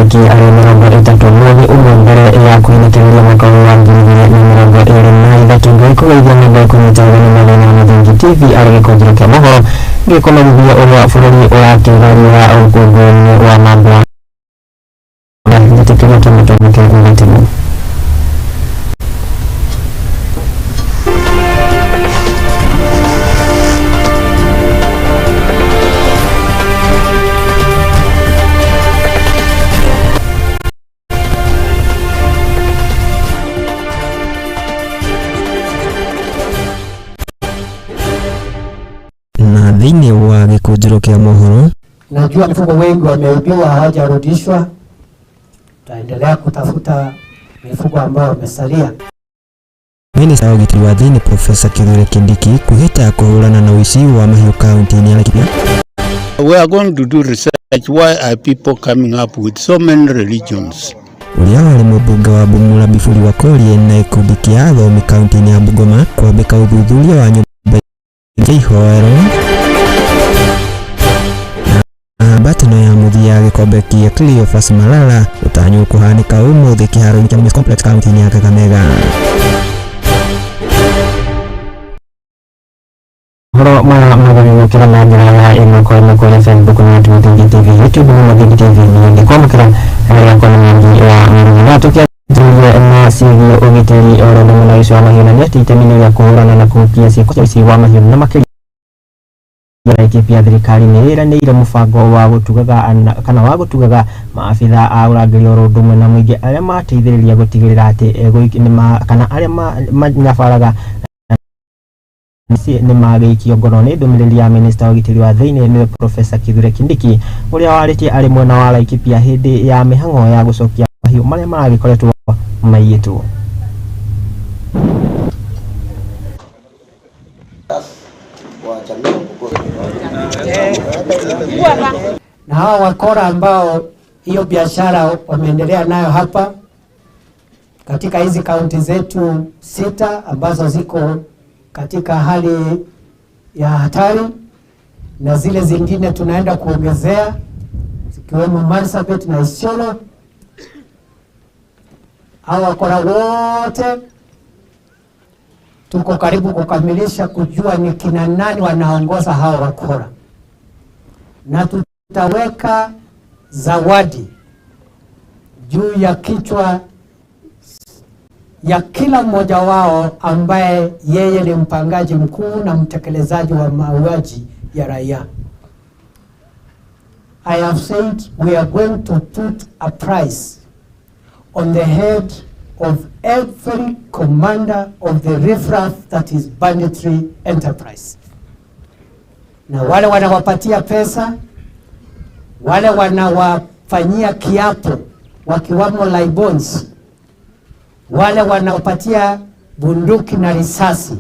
Tarĩki arĩ 30 mweri ũmwe mbere ya kũinĩkĩrĩria mwaka ũyũ wa 2023. Ngĩkũgeithia na ngakũnyita ũgeni mwena wa Mũthingi TV arĩ gĩkũnjĩro kĩa mohoro, ngĩkũmenyithia ũrĩa bũrũri ũrakĩgariũra ũkũngũĩri wa mambura. Njĩtĩkĩria tũmĩtũmĩke gatene. Na thĩinĩ wa gĩkũnjĩro kĩa mohoro. Najua mifugo wengi wameibiwa hawajarudishwa. Tutaendelea kutafuta mifugo ambayo wamesalia. Minista wa ũgitĩri wa thĩinĩ Profesa Kithure Kindiki kwĩhĩta kũhũrana na ũici wa mahiũ kaunti-inĩ ya Laikipia. We are going to do research. Why are people coming up with so many religions? Ũrĩa warĩ mũmbunge wa Bumula Bifuri Wakorie na gĩkundi kĩa athomi kaunti-inĩ ya Bungoma kwambĩka ũthuthuria wa nyũmba cia ihoero. Na mbatano ya mũthia ya gĩkombe kĩa Cleophas Malala gũtanywo kũhanĩka ũmũthĩ kĩharo-inĩ kĩa Mumias Complex kaunti-inĩ ya Kakamega. Mohoro maya magũgĩũkĩra na njĩra ya ĩmwe kwa ĩmwe kũrĩa Facebook na Mũthingi TV, YouTube na Mũthingi TV. Ningĩ kwamũkĩra yakwa nĩ Mwangi wa Mũrũgĩ na tũkĩanjĩrĩria na ciĩgiĩ ũgitĩri oro ũndũ ũmwe na ũici wa mahiũ, na nĩ atĩ itemi nĩ rĩa kũhũrana na kũhukia ciĩko cia ũici wa mahiũ, na makĩria Laikipia, thirikari nĩ ĩranĩire mũbango wa gũtugaga kana wa gũtugaga maabitha a ũrangĩri oro ũndũ ũmwe na mũingĩ arĩa mateithĩrĩria gũtigĩrĩra atĩ kana arĩa manyabaraga nĩ magĩikio ngono. Nĩ ndũmĩrĩri ya minista wa ũgitĩri wa thĩinĩ, nĩwe Profesa Kithure Kindiki, ũrĩa warĩtie arĩ mwena wa Laikipia hĩndĩ ya mĩhang'o ya gũcokia mahiũ marĩa maragĩkoretwo maiyĩtwo. Na hawa wakora ambao hiyo biashara wameendelea nayo hapa katika hizi kaunti zetu sita ambazo ziko katika hali ya hatari, na zile zingine tunaenda kuongezea zikiwemo Marsabit na Isiolo. Hawa wakora wote tuko karibu kukamilisha kujua ni kina nani wanaongoza hawa wakora, na tutaweka zawadi juu ya kichwa ya kila mmoja wao ambaye yeye ni mpangaji mkuu na mtekelezaji wa mauaji ya raia. I have said we are going to put a price on the head of every commander of the riffraff that is banditry enterprise. Na wale wanawapatia pesa, wale wanawafanyia kiapo wakiwamo laibons, wale wanaopatia bunduki na risasi,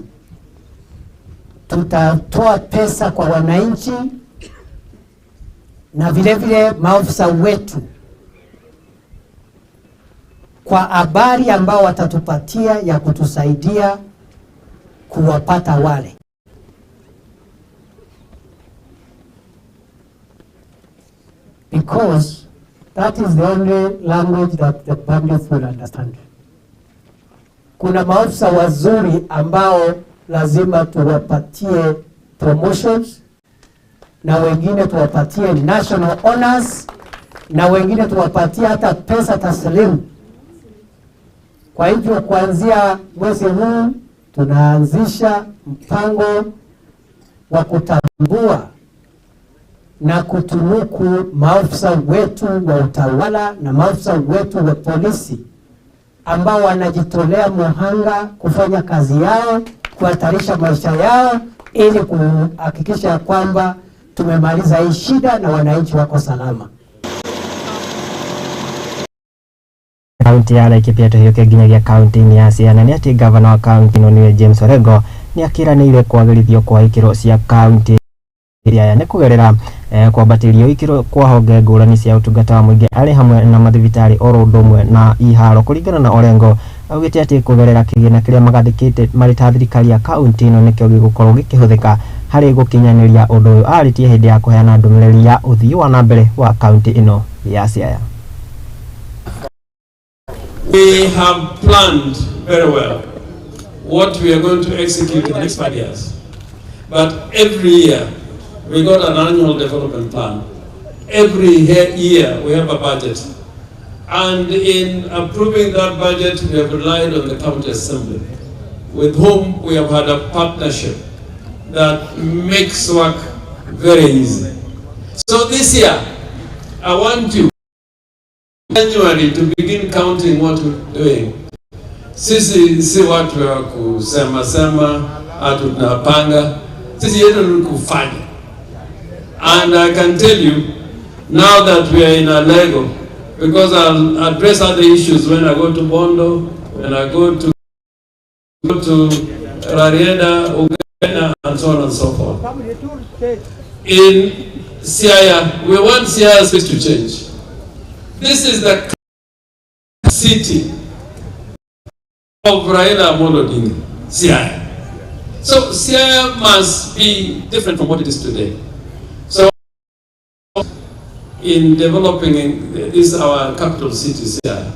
tutatoa pesa kwa wananchi na vile vile maofisa wetu kwa habari ambao watatupatia ya kutusaidia kuwapata wale. Because that is the only language that the bandits will understand. Kuna maofisa wazuri ambao lazima tuwapatie promotions na wengine tuwapatie national honors na wengine tuwapatie hata pesa taslimu. Kwa hivyo kuanzia mwezi huu tunaanzisha mpango wa kutambua na kutunuku maafisa wetu wa utawala na maafisa wetu wa polisi ambao wanajitolea muhanga kufanya kazi yao, kuhatarisha maisha yao ili kuhakikisha kwamba tumemaliza hii shida na wananchi wako salama. Kaunti ya Laikipia tũhiũke nginyagia kaunti-inĩ ya Siaya, na nĩ atĩ gavana wa kaunti ĩno, nĩwe James Orengo, nĩ akĩranĩire kwagĩrithio kwa ikĩro cia kaunti ya nĩ kũgerera kwambatĩrio ikĩro kwa honge ngũrani cia ũtungata wa mũingĩ, arĩ hamwe na mathibitarĩ oro ũndũ ũmwe na iharo. Kũringana na Orengo, augĩte atĩ kũgerera kĩgĩna kĩrĩa magathĩkĩte marĩ ta thirikari ya kaunti ĩno nĩkĩo gĩgũkorwo gĩkĩhũthĩka harĩ gũkinyanĩria ũndũ ũyũ. Arĩtie hĩndĩ ya kũheana ndũmĩrĩri ya ũthii wa na mbere wa kaunti ĩno ya Siaya. We have planned very well what we are going to execute in the next 5 years. But every year, we got an annual development plan. Every year, we have a budget. And in approving that budget, we have relied on the county assembly, with whom we have had a partnership that makes work very easy. So this year, I want you, January, to begin counting what we're doing. Sisi si watu wa kusema sema, ati tunapanga. Sisi yetu ni kufanya. And I can tell you, now that we are in Alego, because I'll address other issues when I go to Bondo, when I go to Rarieda, Ugenya, and so on and so forth. In Siaya, we want Siaya space to change. This is the city of Raila Amolo Odinga, Siaya. So Siaya must be different from what it is today. So in developing this, our capital city, Siaya,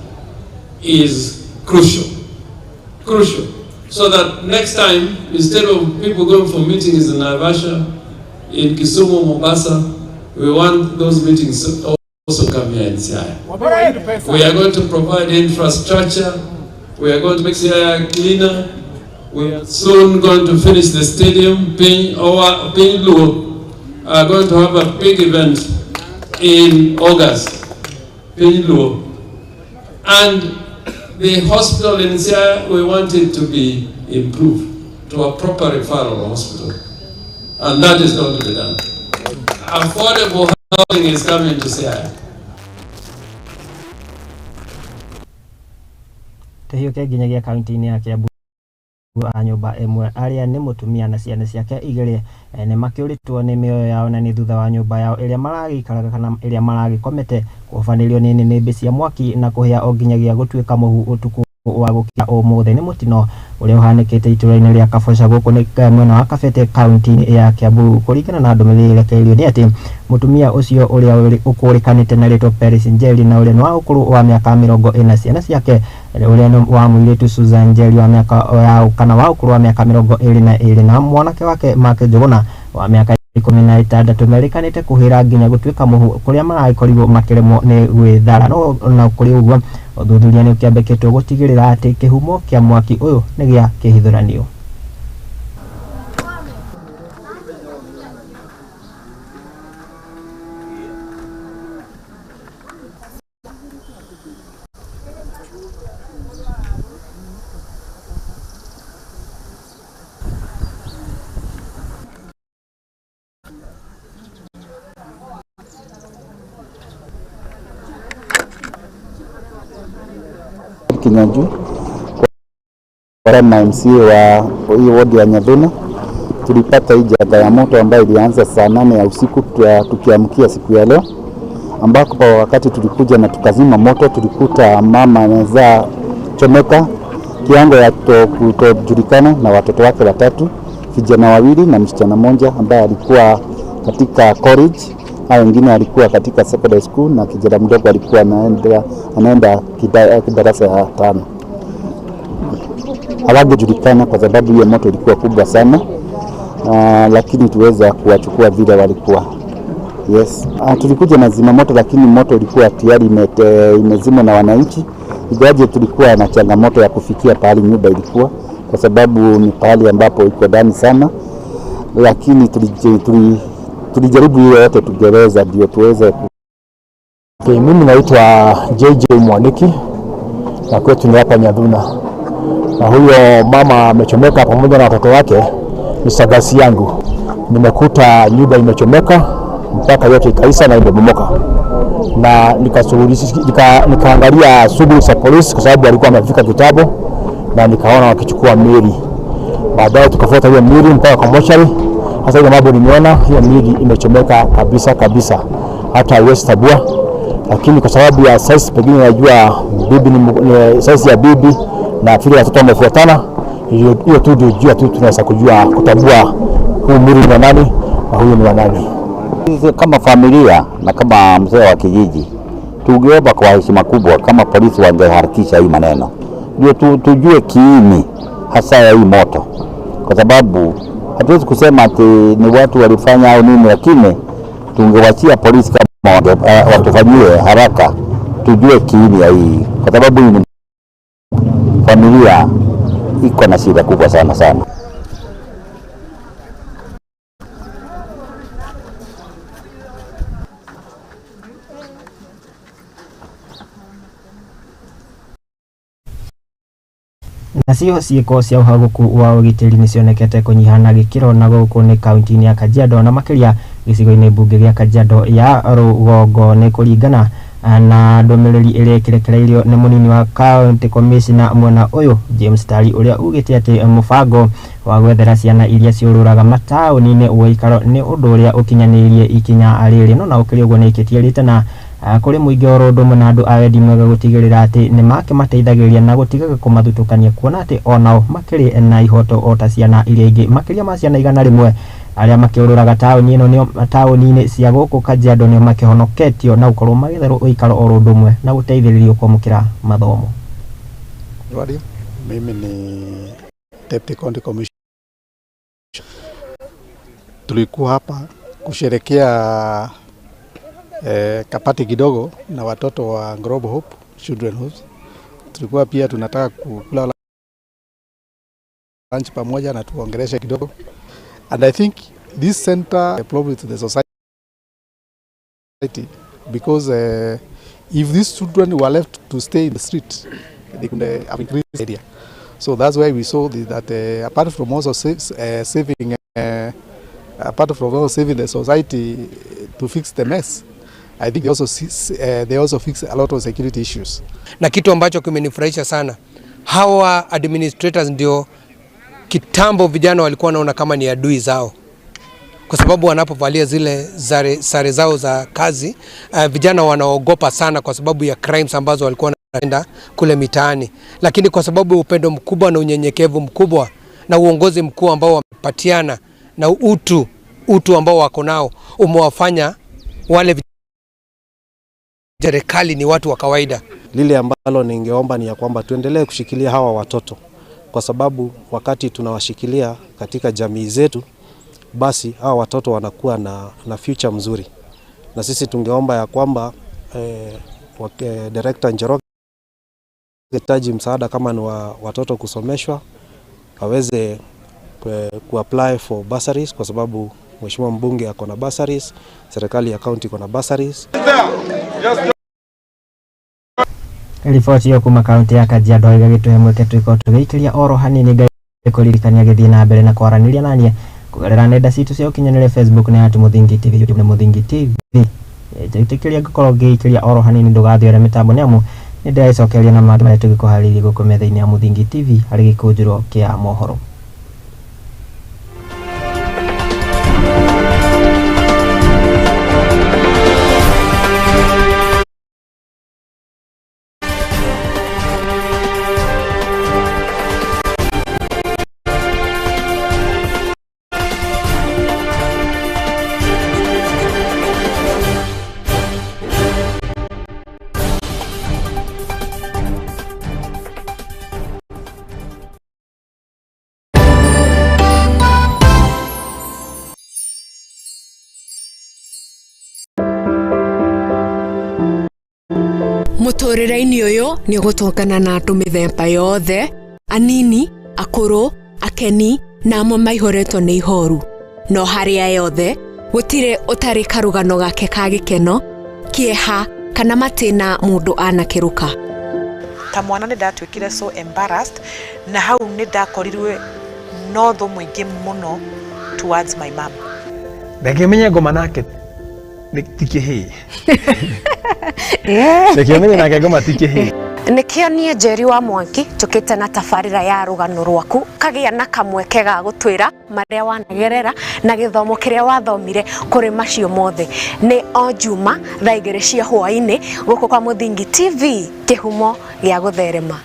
is crucial, crucial. So that next time, instead of people going for meetings in Naivasha, in Kisumu, Mombasa, we want those meetings to also come here in Siaya. We are going to provide infrastructure. We are going to make Siaya cleaner. We are soon going to finish the stadium. Piny, our Piny Luo are going to have a big event in August. Piny Luo. And the hospital in Siaya, we want it to be improved to a proper referral hospital. And that is going to be done. Affordable housing is coming to Siaya. Tũhiũke nginyagia kaunti-inĩ ya Kiambu a nyũmba ĩmwe arĩa nĩ mũtumia na ciana ciake igĩrĩ nĩ makĩũrĩtwo nĩ mĩoyo yao na nĩ thutha wa nyũmba yao ĩrĩa maragĩikaraga kana ĩrĩa maragĩkomete kũhobanĩrio nĩ nĩnĩmbĩ cia mwaki na kũhĩa o nginyagia gũtuĩka mũhu ũtukũ wa gũkĩa ũmũthĩ. Nĩ mũtino ũrĩa ũhanĩkĩte itũra-inĩ rĩa Kaboca gũkũ nĩ mwena wa Kabete, kaunti-inĩ ya Kiambu. Kũringana na ndũmĩrĩri ĩrekereirio nĩ atĩ mũtumia ũcio ũrĩa ũkũrĩkanĩte na rĩtwa Peris Njeri na ũrĩa nĩ wa ũkũrũ wa mĩaka 40, ciana ciake ũrĩa nĩ wa mũirĩtu Susan Njeri wa mĩaka ya kana wa ũkũrũ wa mĩaka 22 na mwanake wake Mark Njũgũna wa mĩaka 16 merĩkanĩte kũhĩra nginya gũtuĩka mũhu kũrĩa maragĩkorirwo makĩremwo nĩ gwĩthara. No na kũrĩ ũguo, ũthuthuria nĩ ũkĩambĩkĩtwo gũtigĩrĩra atĩ kĩhumo kĩa mwaki ũyũ nĩ gĩa kĩhithũranio. Kinyanjui kwa MCA wa hii wodi ya Nyathuna. Tulipata hii janga ya moto ambayo ilianza saa 8 ya usiku tukiamkia siku ya leo, ambako kwa wakati tulikuja na tukazima moto, tulikuta mama amezaa chomeka kiwango ya kutojulikana na watoto wake watatu, vijana wawili na msichana mmoja ambaye alikuwa katika college, hao wengine alikuwa katika secondary school na kijana mdogo alikuwa anaenda darasa ya tano. Hawakujulikana kwa sababu hiyo moto ilikuwa kubwa sana, lakini tuweza kuwachukua vile walikuwa. Yes. Tulikuja na zima moto, lakini moto ilikuwa tayari imezimwa na wananchi. Ingawaje tulikuwa na changamoto ya kufikia pahali nyumba ilikuwa, kwa sababu ni pahali ambapo iko ndani sana, lakini tulijaribu ile yote tungeweza ndio tuweze. Okay, mimi naitwa JJ Mwaniki na kwetu ni hapa Nyathuna, na huyo mama amechomeka pamoja na watoto wake ni shangazi yangu. Nimekuta nyumba imechomeka mpaka yote ikaisha na imebomoka, na nikaangalia shughuli za polisi kwa sababu walikuwa wamefika kitambo, na nikaona wakichukua miili. Baadaye tukafuata hiyo miili mpaka kwa mochari. Sasa ile mambo nimeona hiyo miili imechomeka kabisa kabisa, hata huwezi tambua, lakini kwa sababu ya size, pengine najua bibi ni size ya bibi na vile watoto wamefuatana, hiyo tu ndio jua tu tunaweza kujua kutambua huu mwili ni wa nani na huyu ni wa nani. Sisi kama familia na kama mzee wa kijiji Tungeomba kwa heshima kubwa kama polisi wangeharakisha hii maneno ndio tujue kiini hasa ya hii moto, kwa sababu hatuwezi kusema ati ni watu walifanya au nini, lakini tungewachia polisi kama watufanyie haraka tujue kiini ya hii, kwa sababu hii ni familia iko na shida kubwa sana sana. Nacio ciĩko cia ũhagũku wa ũgitĩri nĩcionekete kũnyiha na gĩkĩro na gũkũ nĩ kaunti-inĩ ya Kajiado na makĩria gĩcigo-inĩ mbunge gĩa Kajiado ya rũgongo nĩ kũringana na ndũmĩrĩri ĩrĩa ĩkĩrekereirio nĩ mũnini wa county commissioner mwena ũyũ James Tari ũrĩa ugĩte atĩ mũbango wa gwethera ciana iria ciũrũraga mataũni-inĩ ũikaro nĩ ũndũ ũrĩa ũkinyanĩirie ikinya rĩrĩ no na ũkĩrĩ ũguo nĩ ĩkĩtie rĩtana kũrĩ mũingĩ oro ũndũ ũmwe na andũ a wendi mwega gũtigĩrĩra atĩ nĩ makĩmateithagĩrĩria na gũtigaga kũmathutũkania kuona atĩ onao makĩrĩ na ihoto o ta ciana iria ingĩ makĩria ma ciana 100 arĩa makĩũrũraga taũni ĩno nĩo taũni-inĩ cia gũkũ Kajiado nĩo makĩhonoketio na gũkorwo magĩetherwo ũikaro oro ũndũ ũmwe na gũteithĩrĩrio kwamũkĩra mathomo. Mimi ni Deputy County Commissioner. Tulikuwa hapa kusherekea kapati kidogo na watoto wa Global Hope Children House. Tulikuwa pia tunataka kukula lunch pamoja na tuongeleshe kidogo. And I think this center probably to the society because if these children were left to stay in the street, they could have increased area. So that's why we saw that apart from also saving, apart from also saving the society to fix the mess, I think they also fix a lot of security issues. Na kitu ambacho kimenifurahisha sana, hawa administrators ndio kitambo vijana walikuwa wanaona kama ni adui zao, kwa sababu wanapovalia zile sare zao za kazi, vijana wanaogopa sana kwa sababu ya crimes ambazo walikuwa wanaenda kule mitaani. Lakini kwa sababu upendo mkubwa na unyenyekevu mkubwa na uongozi mkuu ambao wamepatiana na utu ambao wako nao umewafanya wale serikali ni watu wa kawaida. Lile ambalo ningeomba ni ya kwamba tuendelee kushikilia hawa watoto, kwa sababu wakati tunawashikilia katika jamii zetu, basi hawa watoto wanakuwa na future mzuri. Na sisi tungeomba ya kwamba Director Njoroge hitaji msaada kama ni watoto kusomeshwa, aweze kuapply for bursaries, kwa sababu mheshimiwa mbunge ako na bursaries, serikali ya county iko na bursaries. Riboti ĩyo kuma kaunti ya Kajiado ĩgagĩtũhe mweke twĩkorwo tũgĩikĩria oro hanini ngai kũririkania gĩthiĩ na mbere na kwaranĩria naniĩ kũgerera nenda citũ cia ũkinyanĩria Facebook nĩ at Mũthingi TV, YouTube nĩ Mũthingi TV. Njĩtĩkĩria ngũkorwo ngĩikĩria oro hanini ndũgathiore mĩtambo nĩ amu nĩ ndĩragĩcokeria na mangĩ marĩa tũgĩkũharĩirie gũkũ metha-inĩ ya Mũthingi TV harĩ gĩkũnjĩro kĩa mohoro. Mũtũrĩre-inĩ ũyũ nĩ ũgũtũngana na andũ mĩthemba yothe, anini, akũrũ, akeni na amwe maihũrĩtwo nĩ ihoru. No harĩa yothe gũtirĩ ũtarĩ karũgano gake ka gĩkeno, kĩeha kana matĩna mũndũ anakĩrũka. Ta mwana nĩ ndatuĩkire so embarrassed, na hau nĩ ndakorirwe no thũ mũingĩ mũno towards my mom. Reke menye ngoma nake ti kĩhĩĩ. Reke menye nake ngoma ti kĩhĩĩ. Nĩkĩo niĩ Njeri wa Mwangi njũkĩte na tabarĩra ya rũgano rwaku kagĩa na kamweke ga gũtwĩra marĩa wanagerera na gĩthomo kĩrĩa wathomire kũrĩ macio mothe. Nĩ o Juma thaa 2 cia hwaĩ-inĩ gũkũ kwa Mũthingi TV, kĩhumo gĩa gũtherema.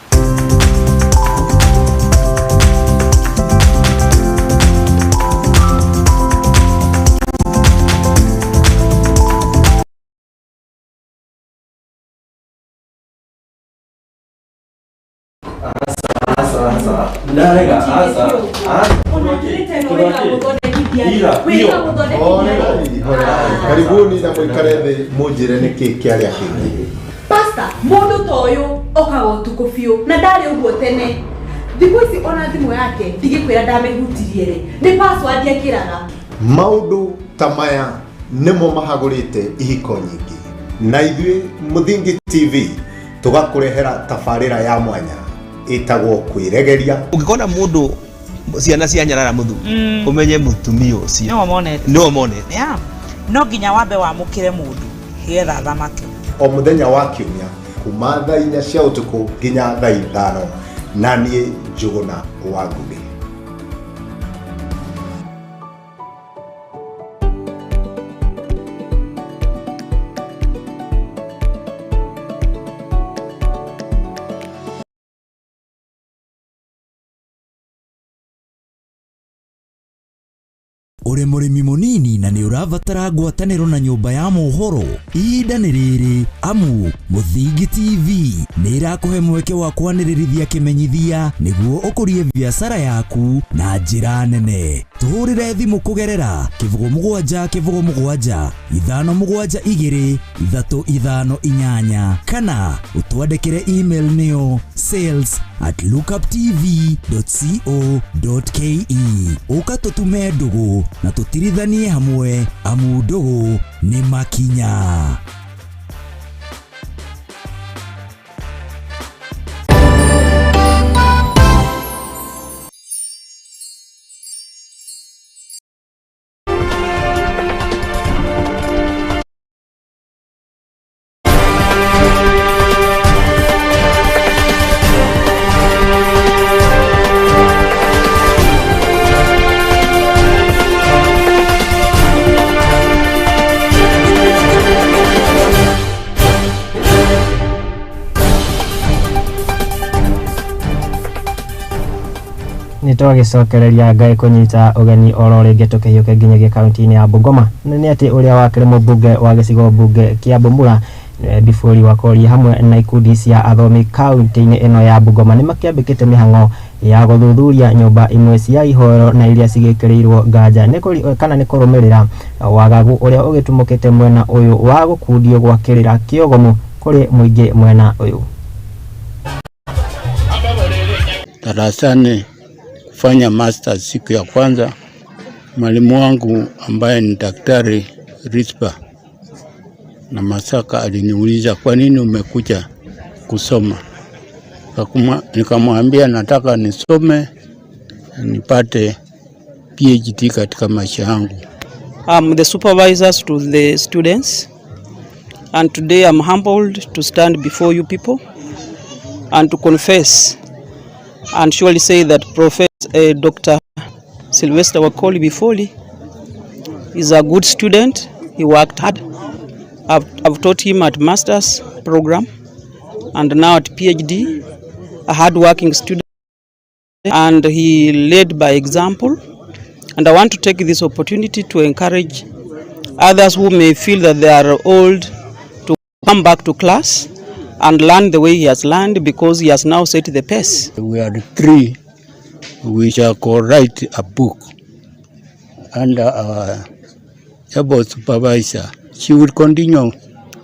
Ndarega, aca. Karibuni na mũikare thĩ mũnjĩre nĩkĩ kĩarĩa kĩngĩ. Pasta, mũndũ ta ũyũ okaga ũtukũ biũ na ndarĩ ũguo tene. Thikũ ici ona thimũ yake ndigĩkwĩra ndamĩhutirie rĩ, nĩ password ekĩraga. Maũndũ ta maya nĩmo mahagũrĩte ihiko nyingĩ, na ithuĩ Mũthingi TV tũgakũrehera tabarĩra ya mwanya ĩtagwo Kwĩregeria. Ũngĩkona mũndũ ciana cia nyarara mũthuri, ũmenye mũtumia ũcio nĩwe monete. Nĩwe monete. Yeah. No nginya wambe wamũkĩre mũndũ nĩgetha athamake. O mũthenya wa kiumia kuma thaa 4 cia ũtukũ nginya thaa 5, na niĩ Njũgũna wa Ngugĩ. Ũrĩ mũrĩmi mũnini na nĩ ũrabatara ngwatanĩro na nyũmba ya mohoro, ihinda nĩ rĩrĩ, amu Mũthingi TV nĩ ĩrakũhe mweke wa kwanĩrĩrithia kĩmenyithia nĩguo ũkũrie biacara yaku na njĩra nene. Tũhũrĩre thimũ kũgerera 07 07 5 7 2 3 5 8 kana ũtwandĩkĩre email nĩyo sales@lookuptv.co.ke. Ũka tũtume ndũgũ na tũtirithanie hamwe, amu ndũgũ nĩ makinya. Nĩ twagĩcokereria Ngai kũnyita ũgeni oro rĩngĩ tũkĩhiũke nginyagia kaunti-inĩ ya Bungoma, na nĩ atĩ ũrĩa wakĩrĩ mũmbunge wa gĩcigo mbunge kĩa Bumula nĩwe Bifuri Wakori hamwe na ikundi cia athomi kaunti-inĩ ĩno ya Bungoma nĩ makĩambĩkĩte mĩhang'o ya gũthuthuria nyũmba imwe cia ihoero na iria cigĩkĩrĩirwo nganja nĩ kana nĩ kũrũmĩrĩra wagagu ũrĩa ũgĩtumũkĩte mwena ũyũ wa gũkundio gwa kĩrĩra kĩogomu kũrĩ mũingĩ mwena ũyũ. Darasani kufanya masters siku ya kwanza, mwalimu wangu ambaye ni Daktari Rispa na Masaka aliniuliza, kwa nini umekuja kusoma? Nikamwambia nataka nisome nipate PhD katika maisha yangu. I'm the supervisors to the students, and today I'm humbled to stand before you people and to confess and surely say that Professor Dr. Sylvester Wakoli Bifoli is a good student. He worked hard. I've taught him at master's program and now at PhD, a hard-working student, and he led by example. And I want to take this opportunity to encourage others who may feel that they are old to come back to class and learn the way he has learned, because he has now set the pace. We are three. We shall co-write a book under our able supervisor. She will continue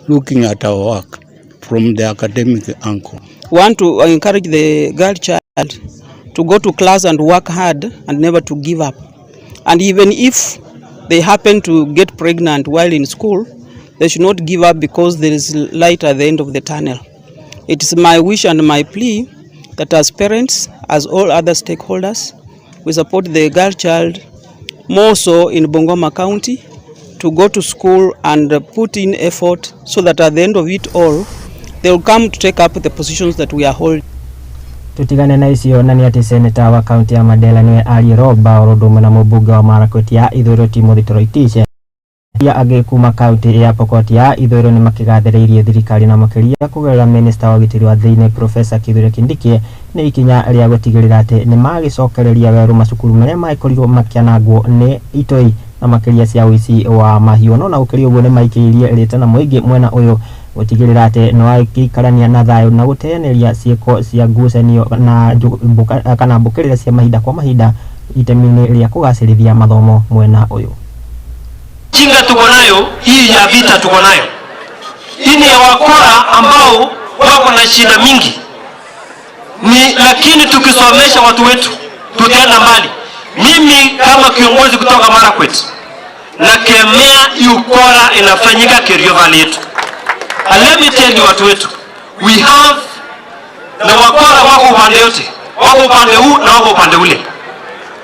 looking at our work from the academic angle. Want to encourage the girl child to go to class and work hard and never to give up. And even if they happen to get pregnant while in school, they should not give up, because there is light at the end of the tunnel. It is my wish and my plea that as parents, as all other stakeholders, we support the girl child more so in Bungoma County to go to school and put in effort so that at the end of it all, they will come to take up the positions that we are holding. Tutigane na icio na nĩ atĩ seneta wa kaunti ya Mandera nĩwe Ali Roba oro ũndũ ũmwe na mũmbunge wa Marakwet ya ithũĩro Timothy Toroitich ya angĩ kuma kaunti ya Pokot ya ithũĩro nĩ makĩgathĩrĩirie thirikari na makĩria kũgerera minista wa ũgitĩri wa thĩinĩ Profesa Kithure Kindiki nĩ ikinya rĩa gũtigĩrĩra atĩ nĩ magĩcokereria werũ macukuru marĩa magĩkorirwo makĩanangwo nĩ itoi na makĩria cia ũici wa mahiũ. No na gũkĩrĩ ũguo nĩ maikĩirie rĩtana mũingĩ mwena ũyũ Gũtigĩrĩra atĩ nĩ wagĩikarania na thayũ na gũteanĩria ciĩko cia ngucanio na kana mbũkĩrĩra cia mahinda kwa mahinda itemi-inĩ rĩa kũgacĩrithia mathomo mwena ũyũ. Chinga tuko nayo hii ya vita tuko nayo hii ni ya wakora ambao wako na shida mingi ni, lakini tukisomesha watu wetu tutaenda mbali. Mimi kama kiongozi kutoka Marakwet nakemea hii ukora inafanyika Kerio Valley yetu. And let me tell you watu wetu, we have na wakora wako upande yote, wako upande huu na wako upande ule.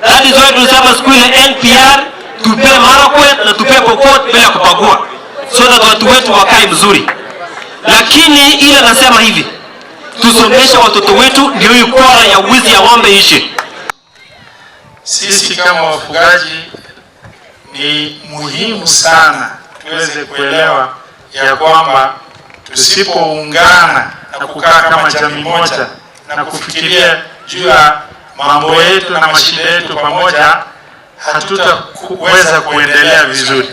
That is why tunasema siku ile NPR tupe Marakwet na tupe Pokot bila kupagua, so that watu wetu wakae mzuri. Lakini ile nasema hivi, tusomeshe watoto wetu ndio hii ukora ya wizi ya ng'ombe ishe. Sisi kama wafugaji ni muhimu sana tuweze kuelewa ya kwamba tusipoungana na kukaa kama jamii moja na kufikiria juu ya mambo yetu na mashida yetu pamoja, hatutaweza kuendelea vizuri.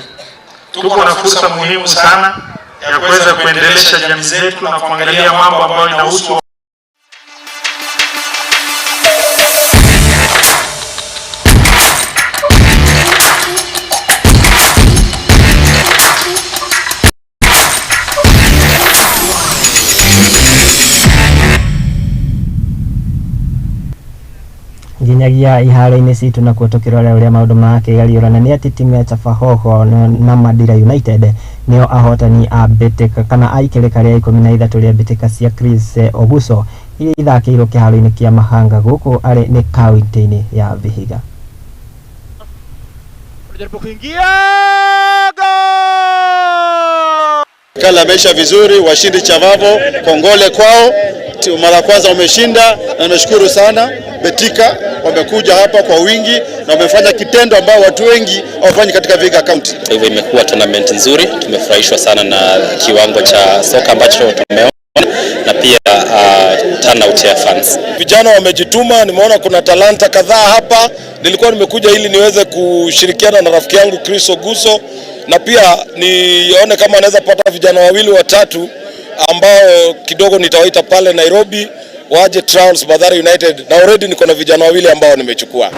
Tuko na fursa muhimu sana ya kuweza kuendelesha jamii zetu na kuangalia mambo ambayo inahusu Nginyagia iharo-inĩ citũ nakuo tũkĩrora ũrĩa maũndũ marakĩgariũrana nĩ atĩ timu ya Chafahoho na Madira United nĩo ahotani a mbĩtĩka kana a ikereka rĩa 13 rĩa mbĩtĩka cia Chris Oguso iria ithakĩirwo kĩharo-inĩ kĩa Mahanga gũkũ arĩ nĩ kaunti-inĩ ya Vihiga. Kala ameisha vizuri, washindi Chavavo, kongole kwao. Mara kwanza wameshinda na nimeshukuru sana. Betika wamekuja hapa kwa wingi na wamefanya kitendo ambao watu wengi hawafanyi katika Vihiga County. Kwa hivyo imekuwa tournament nzuri, tumefurahishwa sana na kiwango cha soka ambacho tumeona na pia turnout ya fans. Vijana wamejituma, nimeona kuna talanta kadhaa hapa. Nilikuwa nimekuja ili niweze kushirikiana na rafiki yangu Chris Oguso na pia nione kama anaweza pata vijana wawili watatu ambao kidogo nitawaita pale Nairobi waje trials Mathare United, na already niko na vijana wawili ambao nimechukua.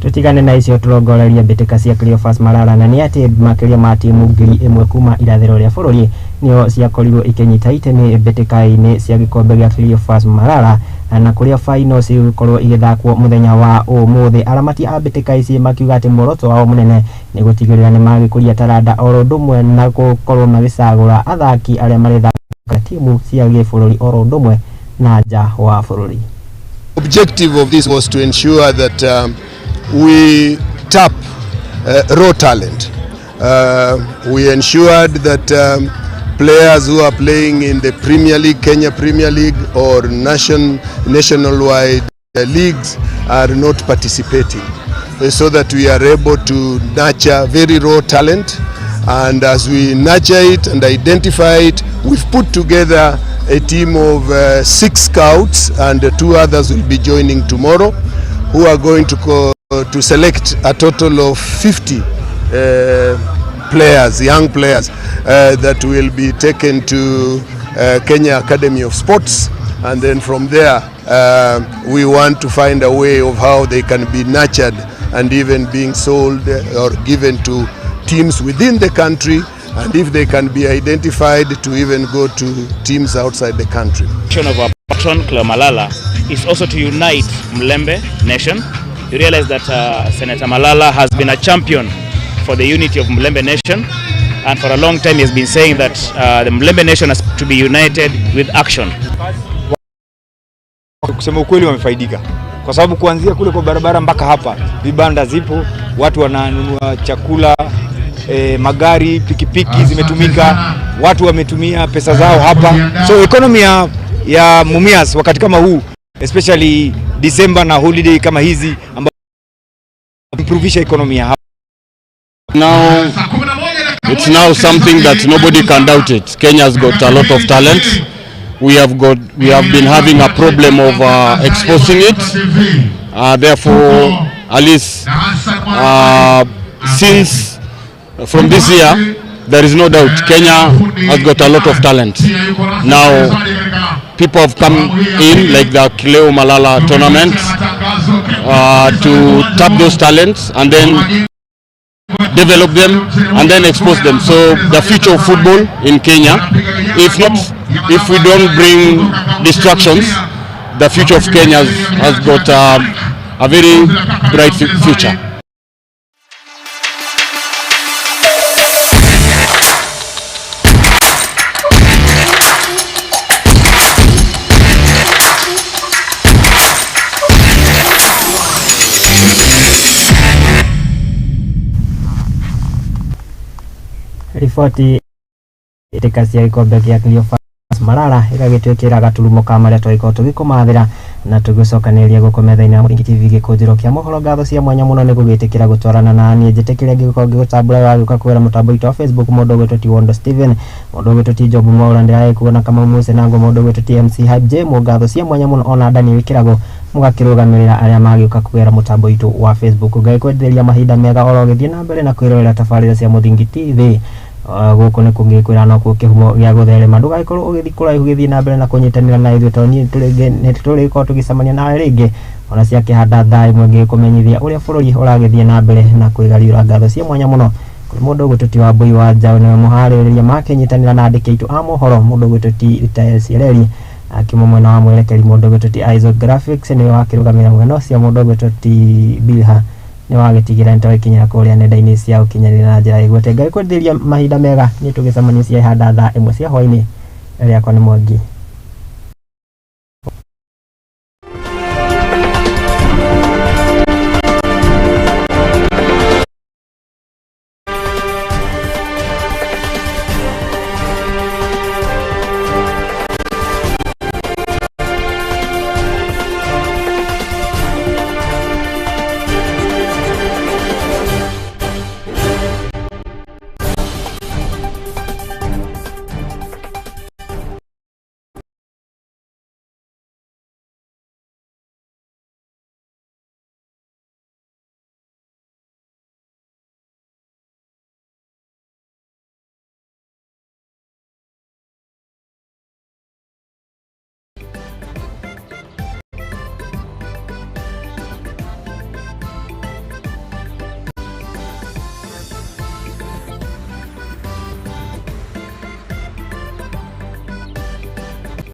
Tutigane na icio turongoreria mbĩtĩka cia Cleophas Malala na nĩ atĩ makĩria ma timu 1000 kuma irathĩro rĩa bũrũri nĩo ciakorirwo ikĩnyita itemi mbĩtĩka-inĩ cia gĩkombe gĩa Cleophas Malala na kũrĩa final cigũkorwo igĩthakwo mũthenya wa ũmũthĩ. Aramati a mbĩtĩka ici makiuga atĩ muoroto wao mũnene nĩ gũtigĩrĩra nĩ magĩkũria taranda oro ũndũ ũmwe na gũkorwo magĩcagũra athaki arĩa marĩthakaga timu cia gĩbũrũri oro ũndũ ũmwe na nja wa bũrũri. Objective of this was to ensure that we tap raw talent. We ensured that players who are playing in the Premier League, Kenya Premier League or nationwide leagues are not participating, so that we are able to nurture very raw talent. And as we nurture it and identify it, we've put together a team of 6 scouts, and 2 others will be joining tomorrow, who are going to select a total of 50 players, young players, that will be taken to Kenya Academy of Sports, and then from there we want to find a way of how they can be nurtured and even being sold or given to teams within the country, and if they can be identified, to even go to teams outside the country. The mission of our patron Cleo Malala is also to unite Mlembe Nation. You realize that Senator Malala has been a champion for the unity of Mlembe Nation, and for a long time he has been saying that the Mlembe Nation has to be united with action. Kusema ukweli wamefaidika, kwa sababu kuanzia kule kwa barabara mpaka hapa vibanda zipo, watu wananunua chakula, magari, pikipiki zimetumika, watu wametumia pesa zao hapa. So economy ya Mumias wakati kama huu, especially December na holiday kama hizi, ambapo improvisha economy ya hapa. Now it's now something that nobody can doubt it. Kenya has got a lot of talent. We have been having a problem of exposing it. Therefore, at least since From this year, there is no doubt Kenya has got a lot of talent. Now, people have come in like the Cleo Malala tournament to tap those talents and then develop them and then expose them. So the future of football in Kenya, if not, if we don't bring distractions, the future of Kenya has got a very bright future. Riboti ĩtĩka cia gĩkombe gĩa Cleophas Malala ĩgagĩtuĩkĩra gaturumo ka marĩa twagĩkorwo tũgĩkũmathĩra na tũgĩcokanĩrĩria gũkũ metha-inĩ ya Mũthingi TV gĩkũnjĩro kĩa mohoro. Ngatho cia mwanya mũno nĩ gũgĩtĩkĩra gũtwarana na niĩ njĩtĩkĩre ngĩgũkorwo ngĩgũtambũra wagĩũka kũgera mũtambo witũ wa Facebook. Mũndũ ũgwĩtwo ti Wondo Steven, mũndũ ũgwĩtwo ti Job Mwaura, ndĩragĩkuona Kamau Muse nango, mũndũ ũgwĩtwo ti MC Hype J mo. Ngatho cia mwanya mũno ona Daniel Kĩrago mũgakĩrũgamĩrĩra arĩa magĩũka kũgera mũtambo witũ wa Facebook. Ngagĩkwenderia mahinda mega oro ũgĩthiĩ na mbere na kwĩrorera tabarĩra cia Mũthingi TV. Gũkũ nĩ kũngĩkwĩra no kuo kĩhumo gĩa gũtherema. Ndũgagĩkorwo ũgĩthiĩ kũraihu, gĩthiĩ na mbere na kũnyitanĩra na ithuĩ tondũ niĩ nĩ tũrĩgĩkorwo tũgĩcemania nawe rĩngĩ ona ciakĩhanda thaa ĩmwe ngĩkũmenyithia ũrĩa bũrũri ũragĩthiĩ na mbere na kwĩgariũra. Ngatho cia mwanya mũno kũrĩ mũndũ ũgwĩtwo ti Wambui wa Njaũ, nĩwe mũharĩrĩria makĩnyitanĩra na andĩki aitũ a mohoro, mũndũ ũgwĩtwo ti Ritael akiuma mwena wa mwerekeri, mũndũ ũgwĩtwo ti Isaac Graphics nĩwe wakĩrũgamĩrĩra mwena ũcio, mũndũ ũgwĩtwo ti Bilha nĩ wagĩtigĩra nĩtwagĩkinyĩra kũrĩa nenda-inĩ cia ũkinyanĩria na njĩra ĩgwete. Ngai kwendithĩria mahinda mega, niĩ tũgĩcemania cia ihanda thaa ĩmwe cia hwainĩ. Rĩakwa nĩ Mwangi.